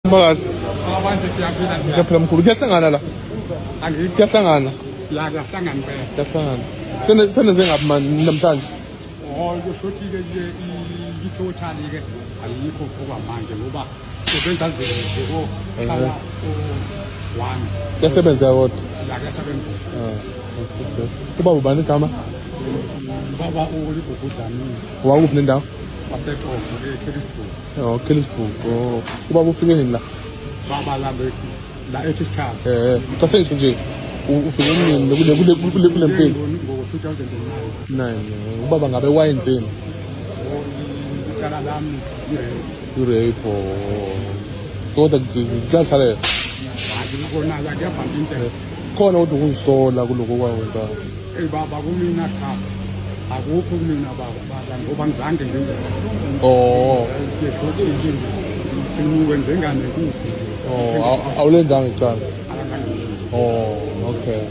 Mphakathi. Abantu siyaphila. Kuyaphila mkhulu. Kuyahlangana la. Angithi Kuyahlangana. la kuyahlangana impela. Kuyahlangana. Senenze ngaphi manje namhlanje? Oh, kusho ukuthi-ke nje i-total-ke ayikho okwamanje ngoba sebenza nje kohlala o-one. Kuyasebenza kodwa. La kuyasebenza. Ah, okay. Ubaba ubani igama? Baba uLigugu Dlamini. Wakuphi nendawo? Waseqongo eKellisburg. Oh, Kellisburg. Oh. Ubaba ufike nini la? Baba la la ethi sithaba. Cha, sengisho nje ufike nini kule mpilo? Ngo-2009. 9. Ubaba ngabe wayenzeni? Icala lami i-rape. I-rape. Oh. So kodwa kuyahlalela. Kona la kuyabhanda into. Khona kodwa ukuzisola kuloko kwakwenza. Eyi baba, kumina cha, akukho kumina baba, ngoba ngizange ngenze. Oh. Ngeshothi ngiwenze ngane kuphi. Oh, awulenzanga icala. Akangangenzi. Oh, okay.